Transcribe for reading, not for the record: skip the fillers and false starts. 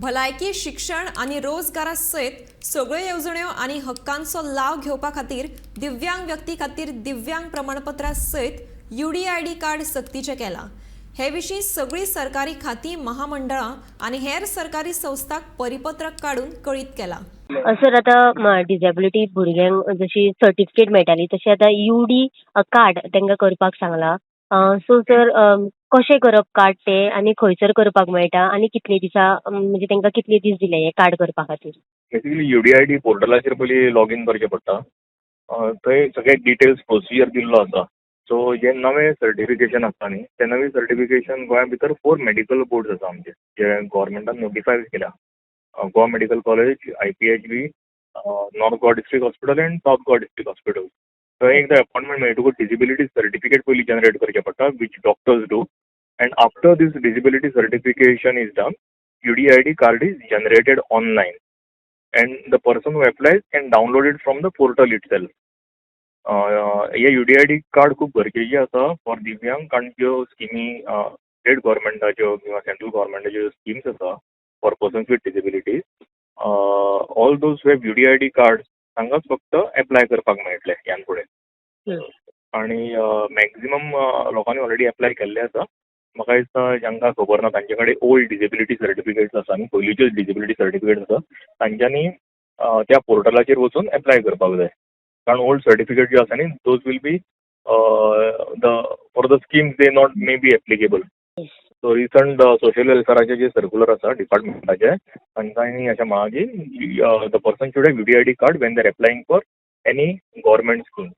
भलायकी, शिक्षण आनी रोजगारा सयत सगळ्यो येवजण्यो आनी हक्कांचो लाव घेवपा खातीर दिव्यांग व्यक्ती खातीर दिव्यांग प्रमाणपत्रा सयत युडीआयडी कार्ड सक्तीचें केलां. हे विशीं सगळीं सरकारी खातीं, महामंडळां आनी हेर सरकारी संस्थांक परिपत्रक काडून कळीत केलां. सर, आतां डिजेबिलिटी भुरग्यांक जशी सर्टिफिकेट मेळटाली, तशें आतां यू डी कार्ड तांकां करपाक सांगलां. सो सर, कशें करप कार्ड तें आनी खंयसर करपाक मेळटा आनी कितले दिसा, म्हणजे तांकां कितले दीस दिले हें कार्ड करपा खातीर? बेसिकली युडीआयडी पोर्टलाचेर पयलीं लॉगीन करचें पडटा. थंय सगळे डिटेल्स, प्रोसिजर दिल्लो आसा. सो जे नवें सर्टिफिकेशन आसता न्ही, तें नवें सर्टिफिकेशन गोंया भितर फोर मेडिकल बोर्ड्स आसा आमचे, जे गोवोरमेंटान नोटिफाय केल्या: Goa medical college, IPHB, North Goa District Hospital and South Goa District Hospital. थंय एकदां अपॉयंटमेंट मेळटकूच तुका डिजेबिलिटी सर्टिफिकेट पयलीं जनरेट करचें पडटा, which doctors do, and after this disability certification is done, UDID card is generated online and the person who applies can download it from the portal itself. Hey UDID card खूब गरजेचें आसा for दिव्यांग, कारण ज्यो स्किमी state गव्हर्मेंटाच्यो किंवा central गव्हर्मेंटाच्यो ज्यो schemes आसा for persons with disabilities, all those have UDID card तांकांच फक्त एप्लाय करपाक मेळटलें ह्यान फुडें. आनी मॅक्झिमम लोकांनी ऑलरेडी एप्लाय केल्लें आसा. म्हाका दिसता जांकां खबर ना, तांचे कडेन ओल्ड डिजेबिलिटी सर्टिफिकेट्स आसा न्ही, पयलींच्यो डिजेबिलिटी सर्टिफिकेट्स आसा, तांच्यांनी त्या पोर्टलाचेर वचून एप्लाय करपाक जाय, कारण ओल्ड सर्टिफिकेट ज्यो आसा न्ही, those will be the for the schemes, they not may be applicable. So recent social वेलफेराचे J circular आसा डिपार्टमेंटाचे, तांकां अशें म्हळां की the person should have UDID card when they are applying for any government scheme.